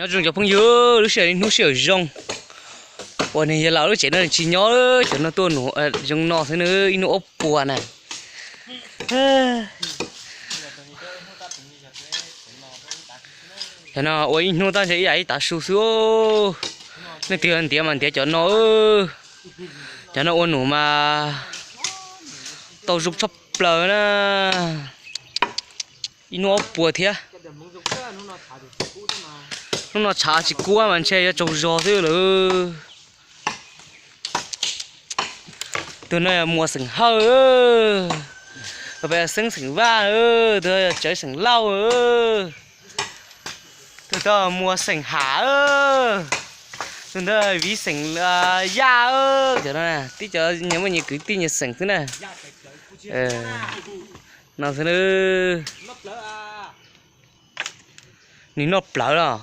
Nyob zoo cov phooj ywg, lub sij hawm hnub sij hawm zoo, uas nws yog laus lub tsev no tsis nyob, cov no tuaj num zoo no xwb na, ib hnub ob puas na. Cov no ua ib hnub tab ntshe ib yam ib tav su xwb. Leej twg ntiav mas ntiav cov no, cov no ua num mas tau zoo tshaj plaws na. Ib hnub ob puas thiab. Hnub no tshav tsis kub mas ntshe yuav tsaug zog xwb lawm. Tus no yog Muas xeem Hawj, tus pem Xeeb xeem Vaj, tus yog Tsawv xeem Lauj, tus ntawd Muas xeem Ham, tus ntawd Viv xeem Yaj. Cov no tib cov nyias muaj nyias kwv tij nyias xeem xwb na. No xwb, nws noj plawv los.